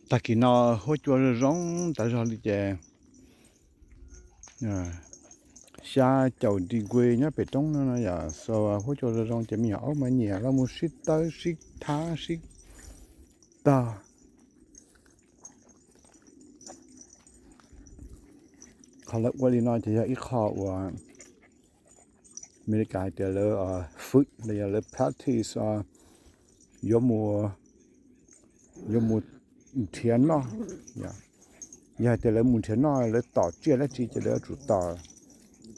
Tag kis no huab cua zoo zoo tas zog li ces xya caum degree nyob pem roob no no yom, so huab cua zoo zoo ces me nyuam aub mas nyiam los mus sib tawb sib thab sib tog. Qhov lawv ua li no ces yog ib qho uas Amelikas hais tias lawv fwm los yog lawv practice yuav mus, yuav mus nrhiav noj. Yog hais tias lawv mus nrhiav noj lawv tom tsiaj dab tsi ces lawv yuav tsum tom,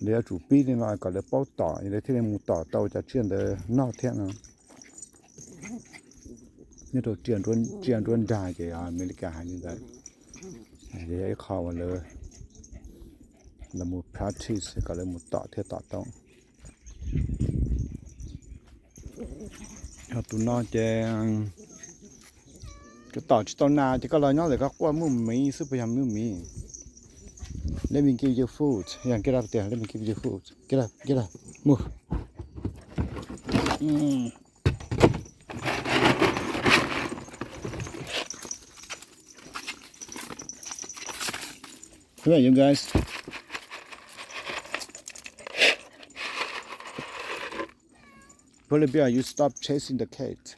lawv yuav tsum pib li no kom lawv paub tom lawv thiaj li mus tom tau cov tsiaj ntawd noj thiab no. Nyob rau tsiaj nruab nrag ces Amelikas hais li ntawd. Yog ib qho uas lawv, lawv mus practice kom lawv mus tom thiaj tom tau. Yog tus no ces koj tom tsis tau nas ces koj los nyob ntawm koj quaj muaj miv xwb puas yog muaj miv? Let me give you food. Yeah, get up there. Let me give you food. Get up, get up. Move. Mm. Come here, you guys. Polar bear, you stop chasing the cat.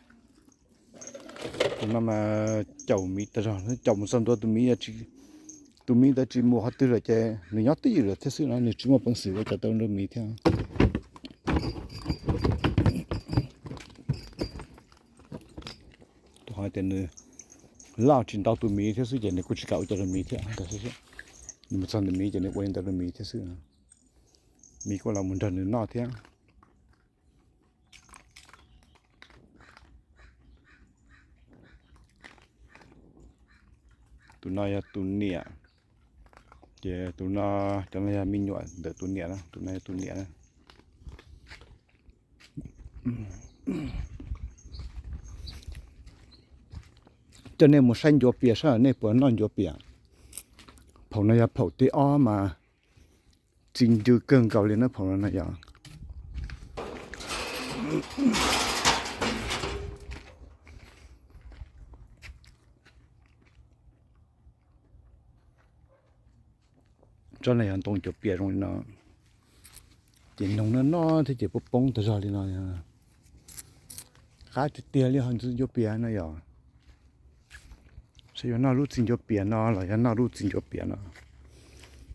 Tus no mas caum miv tas zog, caum mus txog ntua tus miv, tus miv ntawd tsis mus qhov twg lawm ces nws nyob twj ywm lawm thiab xwb no, nws tsis muaj peev xwm ua cas tau nrog miv thiab. Tus hais tias nws loj tsis ntau tus miv thiab xwb ces nws kuj tsis kam ua cas rau miv thiab. Nws mus txog ntawm miv ces nws ua li ntawd rau miv thiab xwb. Miv kuj los mus nrog nws noj thiab. Tus no yog tus niam, ces tus no, cov no yog me nyuam ntawm tus niam na, tus no yog tus niam na. Coj nej mus saib ncuav pias saib nej puas noj ncuav pias. Phaum no yog phaum thib ob mas txi ncw kawg nkaus li na phaum no na yom. Tsob no yog ntoo ncuav pias zoo li no, ces noog no no thiab ces poob poob tas zog li no. Qab tiag tiag li ho ntxwv ncuav pias no yom. Saib yuav noj lub txiv ncuav pias no los yog noj lub txiv ncuav pias no.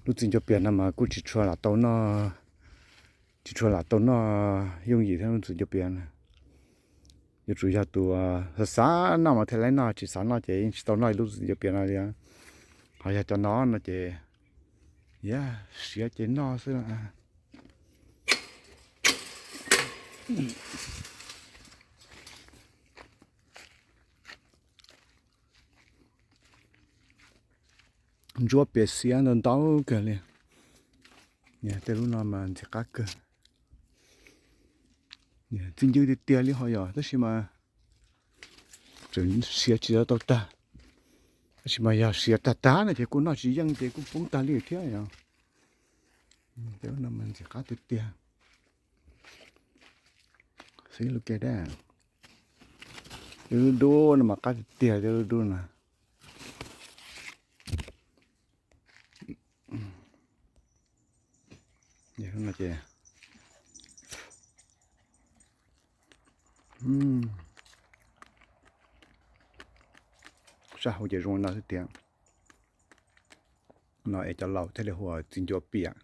Lub txiv ncuav pias no mas kuj tsis tshua lam tau noj, tsis tshua lam tau noj yooj yim thiab lub txiv ncuav pias no. Yuav tsum yog tus xav xav noj mas thiaj li noj, tsis xav noj ces yeej tsis tau noj lub txiv ncuav pias no li. Ho yog cov no no ces, yog siav ces noj xwb. Ntsuab pias xiav ntau ntau kawg li. Tej lub no mas ntxim qab kawg. Txi ncw tiag tiag li ho yom, tab sis mas tseem siav tsis tau tag. Tab sis mas yog siav tag tag no ces kuj noj tsis yeej ces kuj poob tag li thiab yom. Tej lub no mas ntxim qab tiag tiag. Xib lub ke da. Tej lub dub no mas qab tiag tiag tej lub dub no. Ces sab hauv ces zoo li no xwb tiag. No es cov laus thiaj li hu ua txiv ncuav piam.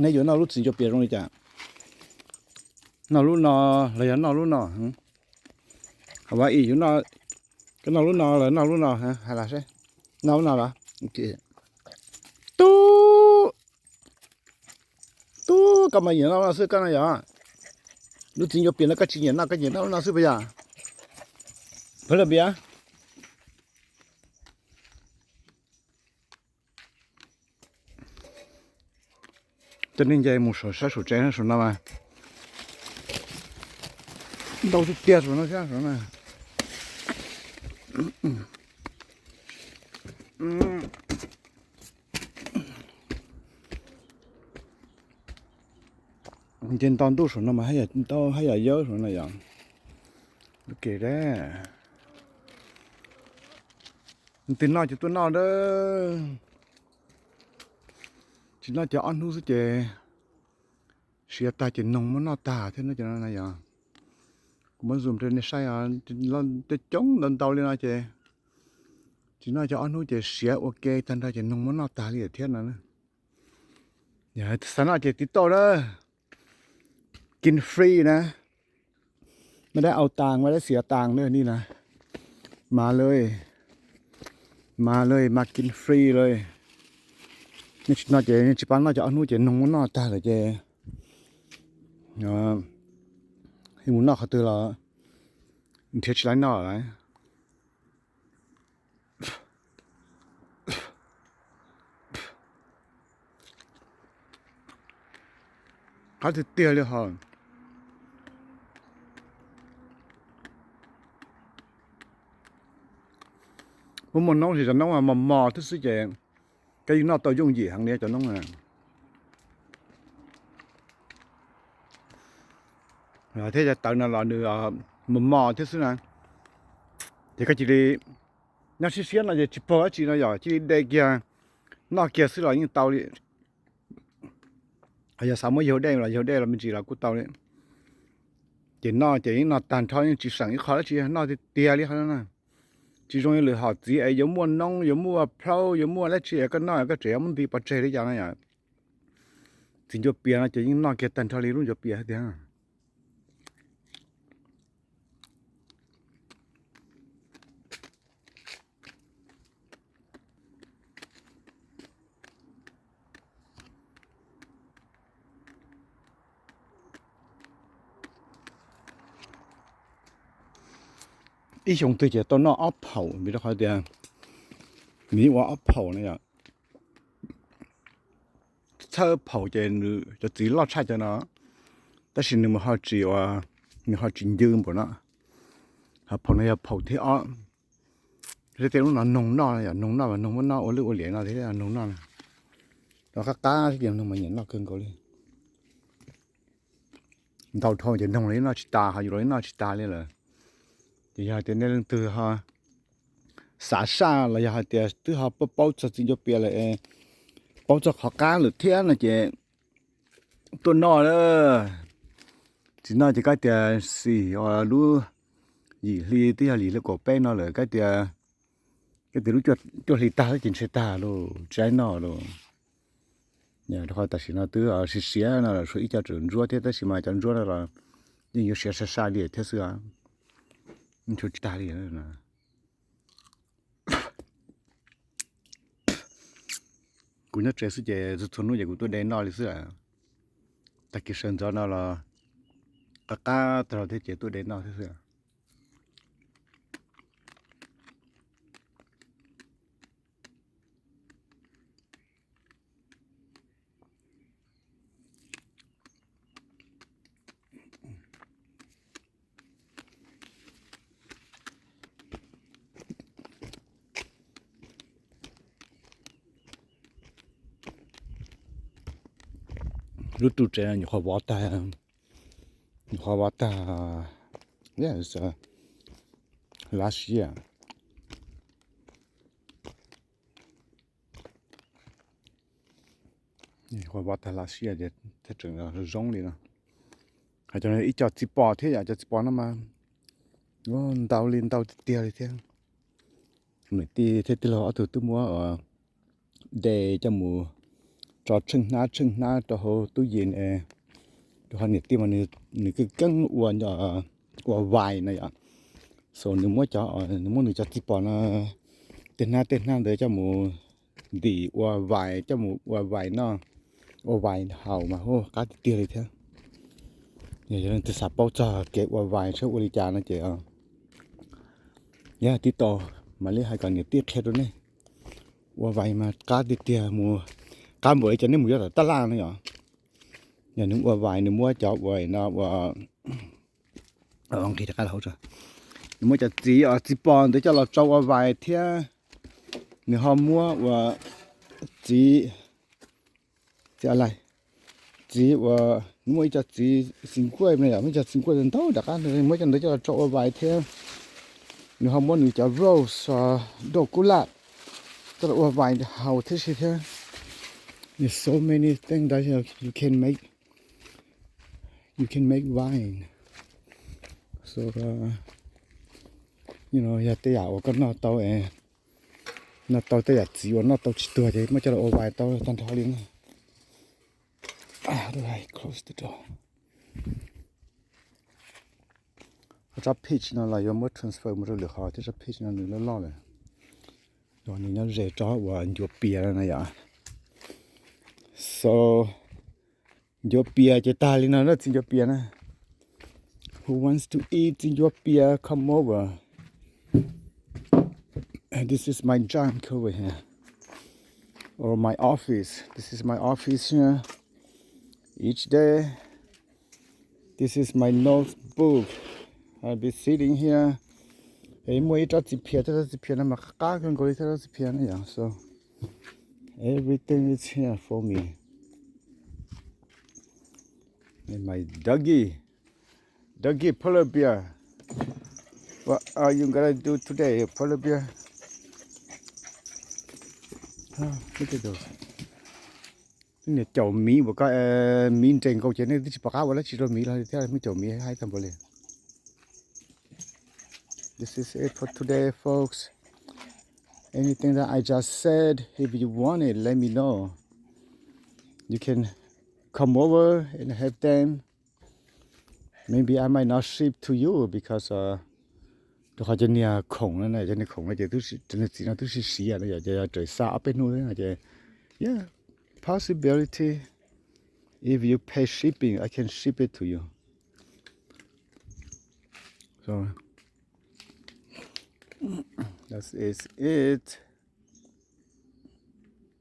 Neb yuav noj lub txiv ncuav piam zoo li cas? Noj lub no los yog noj lub no? Hais vas ib yus, koj noj lub no los noj lub no? Hais las seb, noj lub no los? Tub, tub, koj mas nyiam noj lub no xwb koj no yog. Lub txiv ncuav piam no koj tsis nyiam noj, koj nyiam noj lub no xwb puas yog? Pab lawm piam. Coj nej nce mus saum sab saum tsev saum no mas ntau tiag tiag saum no thiab saum no. Nce nto ntuj saum no mas ntau haj yam yawb saum no yom. Ua ke, twg noj ces tuaj noj a. Tsis noj ces ob hnub xwb ces siav tag ces noog muab noj tag thiab no ces no yog. Kuv muab zoom rau nej saib, coob ntau ntau li no ces tsis noj ces ob hnub ces siav ua ke tag nrho ces noog muab noj tag li thiab no. Xav noj ces tiv tauj na, kin free na. Maj dab au tas, maj dab xis tas na ni na. Mas lawm, mas lawm, mas kin free lawm. Nej tsis noj ces nej tsis pab noj ces ob hnub ces noog muab noj tag lawm ces mus noj qhov twg los nrhiav tsis laib noj lawm. Qab tiag tiag li hos. Muaj muaj noob ces cov noob mos mos thiab xwb ces koj yeej noj tau yooj yim heev li cov noob na. Thiab cov tawv no los nws mos mos thiab xwb na. Ces koj cia li nyob siab siab no ces tsis pog dab tsi no yom, cia li de kiag noj kiag xwb los yeej tau li. Yog xav muab yaug dej los yaug dej los me ntsis los kuj tau li. Ces noj ces yeej noj tag nrho, yeej tsis seem ib qho dab tsi, noj tiag tiag li qhov no na. Tsis zoo li lwm hom txiv es yuav muaj noob, yuav muaj plhaub, yuav muaj dab tsi es koj noj koj tseem yuav muab nti pov tseg li cas no yom. Txiv ncuav pias no ces yeej noj kiag tag nrho li lub ncuav pias tiag. Ib xyoo twg ces tau noj ob phaum vim rau qhov tias nws ua ob phaum no yom. Txhawj phaum ces nws cov txiv loj tshaj cov no, tab sis nws mus ho tsis ua, nws ho tsis ncw npaum no. Ho phaum no yog phaum thib ob. Tej lub no noog noj, yog noog noj mas noog muab noj ua lwj ua liam no thiab noog noj. Rau qab qab ces noog mas nyiam noj kawg nkaus li. Ntau dhau ces noog los yeej noj tsis tas, ho yus los yeej noj tsis tas li lawm. Ces yog hais tias nej leej twg ho xav saj los yog hais tias twb ho paub txog txiv ncuav pias lawm, paub txog qhov qab lawm thiab no ces tuaj noj. Tsis noj ces kab tias xim lub yim hli twb yog yim hli kaum peb no lawm, kab tias, kab tias lub cuaj hli tag xwb ces ntshe tag lauj, tsis noj lauj. Rau qhov tam sim no twb siav siav no los tshuav ib co tseem ntsuab thiab, tab sis mas cov ntsuab no los yeej yuav siav sai sai li thiab xwb, tshuav tsis tag li. Kuv nyob tsev xwb ces txhua txhua hnub ces kuv tuaj de noj li xwb. Tag kis sawv ntxov no los qab qab tag thiab ces tuaj de noj thiab xwb. Lub ru tsev nyuam qhuav vov tag, nyuam qhuav vov tag last year. Nyuam qhuav vov tag last year ces thiaj tseem zoo li no. Hais cov ib co txiv pos thiab yom, cov txiv pos no mas ntau li ntau tiag tiag li thiab. Niam tij thiab tij laug ob tug twb muab de coj mus tso tsheej hnab tsheej hnab rau hauv tub yees, rau qhov niam tij mas nws keej keej ua, ua vais no yom. So nws muab cov, nws muab nws cov txiv pos no tej hnab tej hnab ntawd coj mus ntim ua vais, coj mus ua vais noj, ua vais haus mas hu qab tiag tiag li thiab. Yog leej twg xav paub txog kev ua vais saib ua li cas no ces yog tib tau mam li hais kom niam tij qhia rau nej. Ua vais mas qab tiag tiag, mus qab npaum li cas nej mus yuav tom taj laj no yom. Yog nws ua vais nws muab cov ua no ua, nqis rov qab hauv, nws muab cov txiv, txiv pos ntawd coj los tsau ua vais thiab. Nws ho muab ua txiv, txiv a lai, txiv uas, muaj ib co txiv xis nkuaj no yom, muaj ib co txiv nkuaj ntau rov qab, muab cov ntawd coj los rau ua vine thiab. Nws ho muab nws cov rose, doj kub laj, coj los ua vine haus thiab si thiab. There's so many things that you can make, you can make vine. So, uh, you know, yog tej yam uas koj noj tau, noj tau tej yam txiv uas noj tau tsis tuag ces muab coj los ua vine tau tag nrho li na. How do I close the door? Ho tsob peach no los yuav muab transfer mus rau lwm qhov thiab, tsob peach no nws loj loj lawm. Yog nws nyob ze tsob uas ncuav pias no na yom. So, ncuav pias ces tag li no na, txiv ncuav pias na. Who wants to eat txiv ncuav pias, come over. This is my junk over here. Or my office. This is my office here. Each day. This is my notebook. I'll be sitting here. Es muaj ib tsob txiv phias, tsob txiv phias no mas qab kawg nkaus li tsob txiv phias na yom. So everything is here for me. And my doggy, doggy polar bear. What are you gonna do today, polar bear? Look at those. Niag caum miv uas ko, miv nres nkaus ces nej twb tsis pom qab ua dab tsi rau miv los thiab, muab caum miv haib tag npaum li. This is it for today, folks. Anything that I just said, if you want it, let me know. You can come over and have them. Maybe I might not ship to you because, uh, rau qhov cov niag khoom no, cov niag khoom no ces txiv no twb siv siv no yom, ces yog raws xa ob peb hnub no ces, yeah, possibility. If you pay shipping, I can ship it to you. So, that is it.